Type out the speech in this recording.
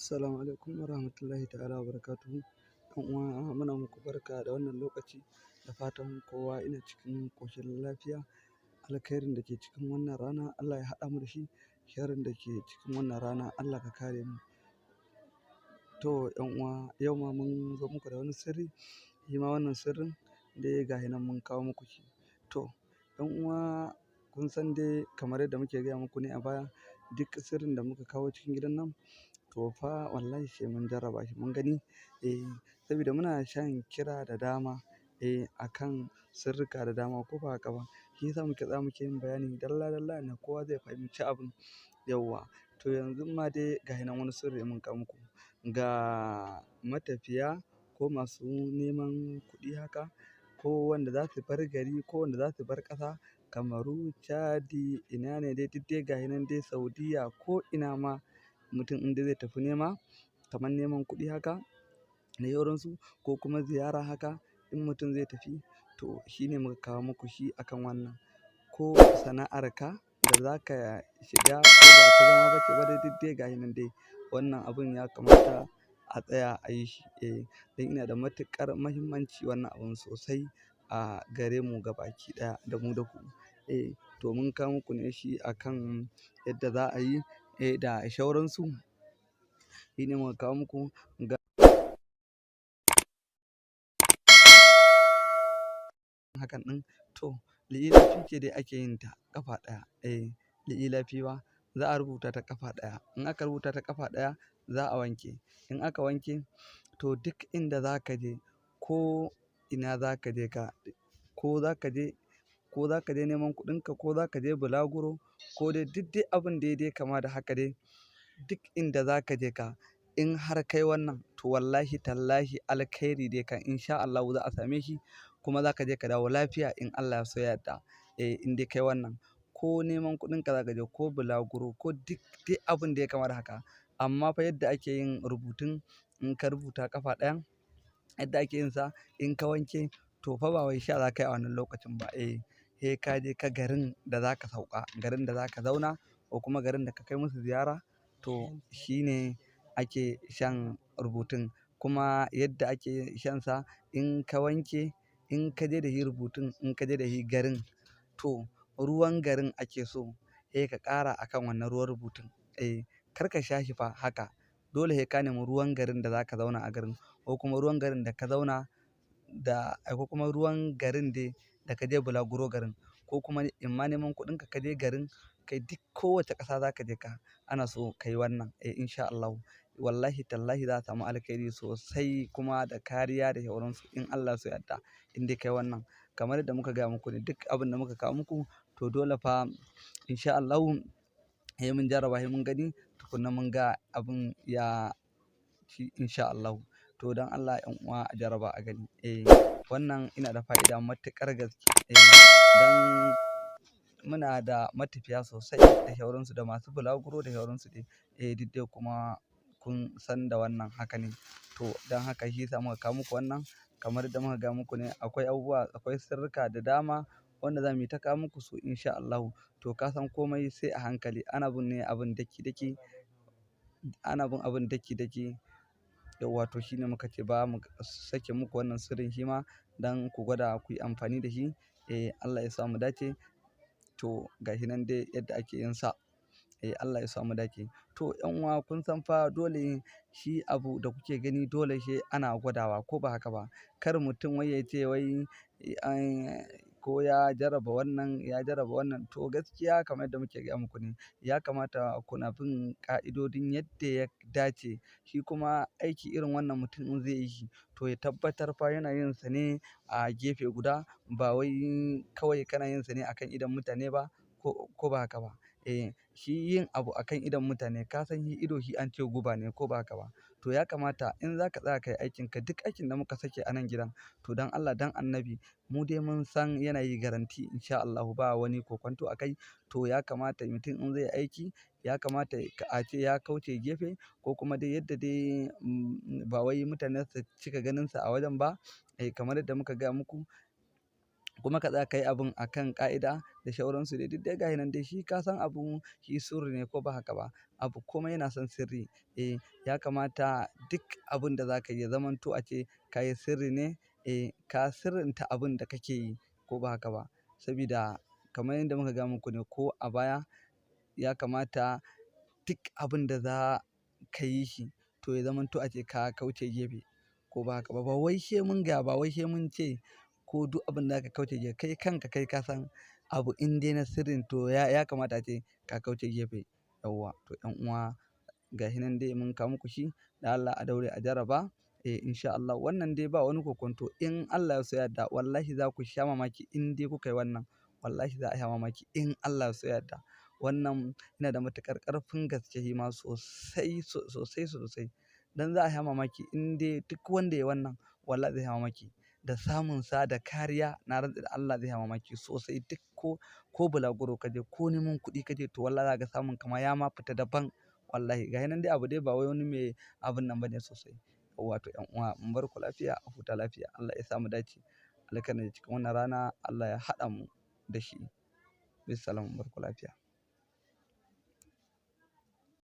Assalamu alaikum warahmatullahi ta'ala wabarakatuhu. 'Yan uwa, muna muku barka da wannan lokaci, da fatan kowa ina cikin ƙoshin lafiya. Alkhairin da ke cikin wannan rana Allah ya haɗa mu da shi, sharrin da ke cikin wannan rana Allah ka kare mu. To 'yan uwa, yau ma mun zo muku da wani sirri, shi ma wannan sirrin dai ga shi nan mun kawo muku shi. To 'yan uwa, kun san dai kamar yadda muke gaya muku ne a baya, duk sirrin da muka kawo cikin gidan nan, to fa wallahi sai mun jarraba shi mun gani. Eh, saboda muna shan kira da dama, akan sirrika da dama, ko ba haka ba. Shi yasa muke tsaya muke yin bayani dalla dalla ne kowa zai fahimci abin, yauwa. To yanzu ma dai ga shi nan wani sirri mun kawo muku. Ga matafiya ko masu neman kuɗi haka, ko wanda za su bar gari ko wanda za su bar ƙasa, Kamaru, Chadi, ina ne dai duk dai ga shi nan dai Saudiyya, ko ina ma mutum in dai zai tafi nema, kamar neman kuɗi haka da sauransu, ko kuma ziyara haka in mutum zai tafi, to shi ne muka kawo muku shi akan wannan. Ko sana'arka da za ka shiga ko ba ta zama ba ce ba dai duk dai ga shi nan dai wannan abun ya kamata a tsaya a yi shi. Eh, don ina da matuƙar muhimmanci wannan abun sosai a gare mu gabaki ɗaya da mu da ku. Eh, to mun kawo muku ne shi akan yadda za a yi, da shauransu. Shi ne muka kawo muku ga hakan ɗin. To li'ilafi ce dai ake yin ta ƙafa ɗaya. Eh, li'ilafi ba za a rubuta ta ƙafa ɗaya. In aka rubuta ta ƙafa ɗaya, za a wanke. In aka wanke, to duk inda za ka je, ko ina za ka je ka, ko za ka je, ko za ka je neman kuɗinka, ko za ka je bulaguro, ko dai duk dai abin da dai kama da haka dai, duk inda za ka je ka, in har kai wannan, to wallahi tallahi alkhairi dai kan in sha Allahu za a same shi, kuma za ka je ka dawo lafiya in Allah ya so ya yarda. Eh, in dai kai wannan, ko neman kuɗinka za ka je, ko bulaguro, ko duk dai abin da ya kama da haka. Amma fa yadda ake yin rubutun, in ka rubuta ƙafa ɗayan, yadda ake yin sa, in ka wanke, to fa ba wai sha za ka yi a wannan lokacin ba. Eh, sai ka je ka garin da za ka sauka, garin da za ka zauna ko kuma garin da ka kai musu ziyara, to shi ne ake shan rubutun. Kuma yadda ake shan sa, in ka wanke, in ka je da shi rubutun, in ka je da shi garin, to ruwan garin ake so sai ka ƙara a kan wannan ruwan rubutun. Eh, kar ka sha shi fa haka. Dole sai ka nemi ruwan garin da za ka zauna a garin, ko kuma ruwan garin da ka zauna da, ko kuma ruwan garin dai da ka je bulaguro garin, ko kuma in ma neman kuɗinka ka je garin, kai duk kowace ƙasa za ka je ka, ana so ka yi wannan. Eh, in sha Allahu. Wallahi tallahi za a samu alkhairi sosai kuma da kariya da sauransu in Allah ya so ya yarda in dai kai wannan. Kamar yadda muka gaya muku ne, duk abin da muka kawo muku, to dole fa in sha Allahu sai mun jarraba, sai mun gani, tukuna mun ga abin ya ci in sha Allahu. To don Allah 'yan uwa a jarraba a gani. Eh, wannan ina da fa'ida matuƙar gaske. Eh, don muna da matafiya sosai da sauransu, da masu bulaguro da sauransu dai. Eh, duk dai kuma kun san da wannan haka ne. To don haka shi yasa muka kawo muku wannan. Kamar yadda muka gaya muku ne, akwai abubuwa, akwai sirrika da dama wanda za mu yi ta kawo muku su in sha Allahu. To ka san komai sai a hankali. Ana bin ne abin daki daki, ana bin abin daki daki. Yauwa, to shi ne muka ce ba mu sake muku wannan sirrin shi ma don ku gwada ku yi amfani da shi. Eh, Allah ya sa mu dace. To ga shi nan dai yadda ake yin sa. Eh, Allah ya sa mu dace. To 'yan uwa, kun san fa dole shi abu da kuke gani dole sai ana gwadawa, ko ba haka ba. Kar mutum wai ya ce wai ko ya jarraba wannan, ya jarraba wannan. To gaskiya kamar yadda muke gaya muku ne, ya kamata kuna bin ƙa'idodin yadda ya dace. Shi kuma aiki irin wannan mutum in zai yi shi, to ya tabbatar fa yana yin sa ne a gefe guda, ba wai kawai kana yin sa ne a kan idon mutane ba, ko ba haka ba. Eh, shi yin abu a kan idon mutane, ka san shi ido shi an ce guba ne, ko ba haka ba. To ya kamata in za ka tsaya ka yi aikinka, duk aikin da muka sake a nan gidan, to don Allah, don annabi, mu dai mun san yana yi garanti in sha Allahu, ba wani kokwanto a kai. To ya kamata mutum in zai yi aiki, ya kamata a ce ya kauce gefe, ko kuma dai yadda dai ba wai mutane su cika ganinsa a wajen ba. Eh, kamar yadda muka gaya muku, Kuma ka tsaya ka yi abun a kan ƙa'ida da shauransu dai duk dai gashi nan dai shi ka san abu shi sirri ne ko ba haka ba. Abu komai yana son sirri. Eh, ya kamata duk abun da za ka yi ya zamanto ace ka yi sirri ne. Eh, ka sirrinta abun da kake yi ko ba haka ba. Sabida kamar yadda muka gaya muku ne ko a baya, ya kamata duk abun da za ka yi shi to ya zamanto ace ka kauce gefe ko ba haka ba. Ba wai sai mun gaya ba wai sai mun ce ko duk abun da zaka kauce gefe. Kai kanka kai ka san abu in dai na sirrin to ya kamata ace ka kauce gefe. Yauwa to 'yan uwa gashi nan dai mun kawo muku shi. Da Allah a daure a jarraba. Eh, in sha Allah wannan dai ba wani kokwanto in Allah ya so ya yadda wallahi za ku sha mamaki in dai kuka yi wannan. Wallahi za a sha mamaki in Allah ya so ya yadda. Wannan yana da matuƙar ƙarfin gaske shi ma sosai, sosai sosai. Dan za a sha mamaki in dai duk wanda ya yi wannan wallahi zai sha mamaki. Da samun sa da kariya na rantse da Allah zai sha mamaki sosai. Duk ko bulaguro ka je ko neman kuɗi ka je to wallahi za ka ga samun kama ya ma fita daban. Wallahi gashi nan dai abu dai ba wai wani mai abun nan bane sosai. Yauwa to 'yan uwa mun bar ku lafiya, a huta lafiya. Allah ya sa mu dace. Alkhairin da cikin wannan rana Allah ya haɗa mu da shi. Bissalam mun bar ku lafiya.